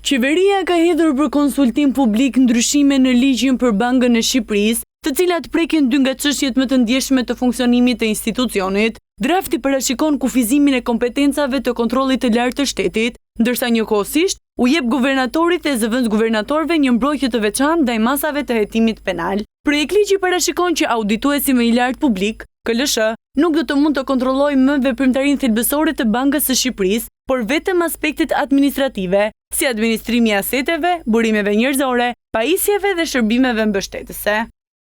Qeveria ka hedhur për konsultim publik ndryshime në ligjin për Bankën e Shqipërisë, të cilat prekin dy nga çështjet më të ndjeshme të funksionimit të institucionit. Drafti parashikon kufizimin e kompetencave të Kontrollit të Lartë të Shtetit, ndërsa njëkohësisht u jep guvernatorit dhe zëvendësguvernatorëve një mbrojtje të veçantë ndaj masave të hetimit penal. Projektligji parashikon që audituesi më i lartë publik, KLSH, nuk do të mund të kontrollojë më veprimtarinë thelbësore të Bankës së Shqipërisë, por vetëm aspektet administrative, si administrimi i aseteve, burimeve njerëzore, pajisjeve dhe shërbimeve mbështetëse.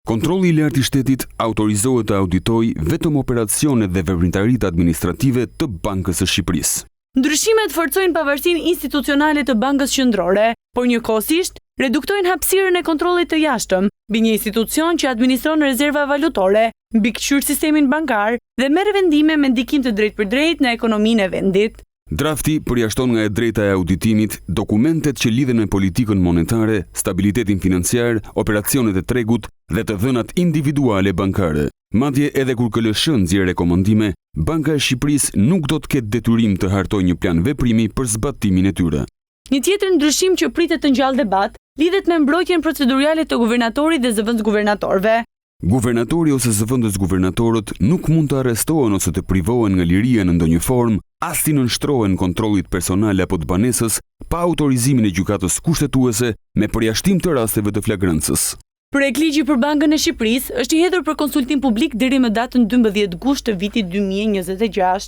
Kontrolli i Lartë i Shtetit autorizohet të auditojë vetëm operacionet dhe veprimtaritë administrative të Bankës së Shqipërisë. Ndryshimet forcojnë pavarësinë institucionale të Bankës Qendrore, por njëkohësisht reduktojnë hapësirën e kontrollit të jashtëm mbi një institucion që administron rezerva valutore, mbikëqyr sistemin bankar dhe merr vendime me ndikim të drejtpërdrejtë në ekonominë e vendit. Drafti përjashton nga e drejta e auditimit dokumentet që lidhen me politikën monetare, stabilitetin financiar, operacionet e tregut dhe të dhënat individuale bankare. Madje edhe kur KLSH nxjerr rekomandime, Banka e Shqipërisë nuk do të ketë detyrim të hartojë një plan veprimi për zbatimin e tyre. Një tjetër ndryshim që pritet të ngjallë debat, lidhet me mbrojtjen procedurale të guvernatorit dhe zëvendësguvernatorëve. Guvernatori ose zëvendësguvernatorët nuk mund të arrestohen ose të privohen nga liria në ndonjë formë, as t'i nënshtrohen kontrollit personal apo të banesës pa autorizimin e Gjykatës Kushtetuese me përjashtim të rasteve të flagrancës. Projektligji për Bankën e Shqipërisë është i hedhur për konsultim publik deri më datën 12 gusht të vitit 2026.